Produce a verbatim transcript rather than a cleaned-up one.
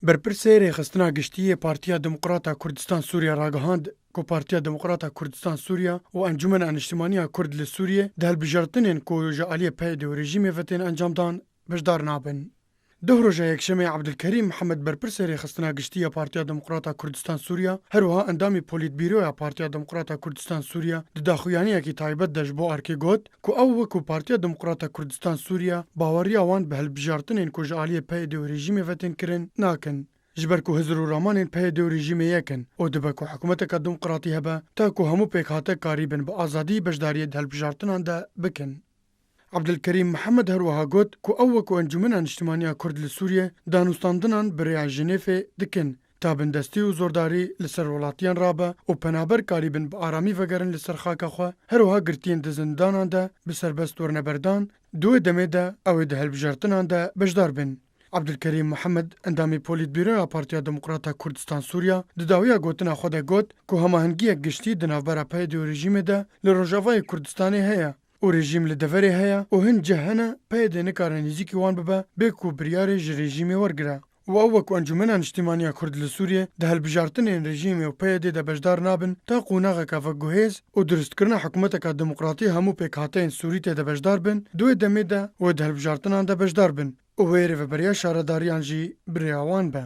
Berpirsê Rêxistina Giştî yê Partiya Demokrata Kurdistan Sûriye ragihand ku Partiya Demokrata Kurdistan Sûriye û Encûmena Niştimaniya Kurd li Sûriyê di hilbijartinên ku ji aliyê PYD û rejîmê ve tên encamdan beşdar nabin. Duh roja Yekşemê Abdulkerîm Mihemed, berpirsê Rêxistina Giştî ya Partiya Demokrata Kurdistan Sûriye, her wiha endamî Polîtbîroya Partiya Demokrata Kurdistan Sûriye, di daxuyaniyekî taybet de ji bo Erkê got ku ew wekî Partiya Demokrata Kurdistan Sûriye baweriya wan bi hilbijartinên ku ji aliyê PYD û rejîmê ve tên kirin nakin. Ji ber ku hizir û ramanên PYD û rejîmê yek in û dibe ku hikûmeteke demokratî hebe, ta ku hemû pêkhate karîbin bi azadî beşdariyê di hilbijartinan de bikin. Abdulkerîm Mihemed her wiha got ku ew wekî Encûmena Niştimaniya Kurd li Sûriyê danûstandinan bi rêya Jenêfê dikin, ta bindestî û zordarî li ser welatiyan rabe û penaber karîbin bi aramî vegerin li ser xaka xwe, her wiha girtiyên di zindanan de bi serbest werine berdan, di wê demê de ew ê di hilbijartinan de beşdar bin. Abdulkerîm Mihemed, endamê Polîtbîroya Partiya Demokrata Kurdistan Sûriye, di dawiya gotina xwe de got ku hemahengiyek giştî di navbera PYD û rejîmê de li Rojavayê Kurdistanê heye û rejîm li deverê heye û hin cih hene PYD nikare nêzîkî wan bibe bê ku biryarê ji rejîmê wergire. Û ew wekî Encûmena Niştimaniya Kurd li Sûriyê di hilbijartinên rejîmê û PYD de beşdar nabin, ta qonaxeke veguhêz û dirustkirina hikûmeteke demokratî hemû pêkhateyên Sûrî tê de beşdar bin, di wê demê de wê di hilbijartinan de beşdar bin û wê rêveberiya şaredariyan jî bi rêya wan be.